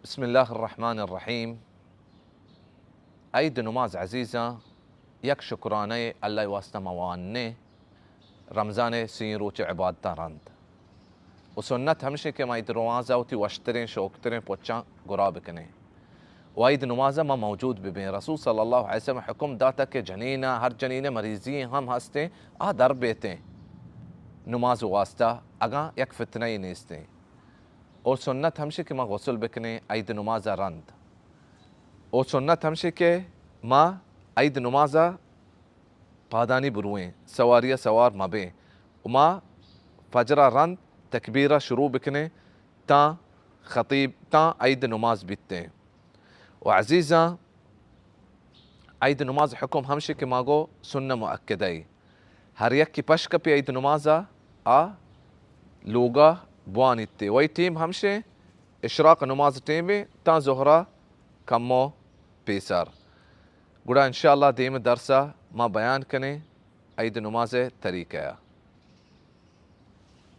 بسم اللہ الرحمن الرحیم۔ عید نماز عزیزاں، یک شکرانہ اللہ واسطہ ما وانیں رمضان سین روچ عبادتاں رند۔ و سنت ہمشیں کہ ما عید نماز وتی وشتریں شوکتریں پچاں گرا بکنیں و عید نماز ما موجود ببیں۔ رسول صلی اللہ علیہ وسلم حکم داتا کہ جنین ہر جنین مریضی ہم ہستیں، آ در بیتیں نماز واسطہ، اگاں یک فتنہ نیستیں۔ اور سنت ہمشی کہ ما غسل بکنیں عید نماز رند۔ اور سنت ہمشی کہ ما عید نماز پادانی برویں، سواری سوار مبیں۔ و ما فجر رند تکبیر شروع بکنیں تاں خطیب، تاں عید نماز بیتیں۔ و عزیزاں، عید نماز حکم ہمشی کہ ما گو سنہ مؤکدہ ای۔ ہر یکی پش کپی عید نماز آ لوگا بوانیت۔ وئی ٹیم ہمشیں اشراق نماز ٹیم بیں تاں ظہرا کمو پیسر۔ گڑا انشاءاللہ دیم درسا ما بیان کنیں عید نماز طریقہ۔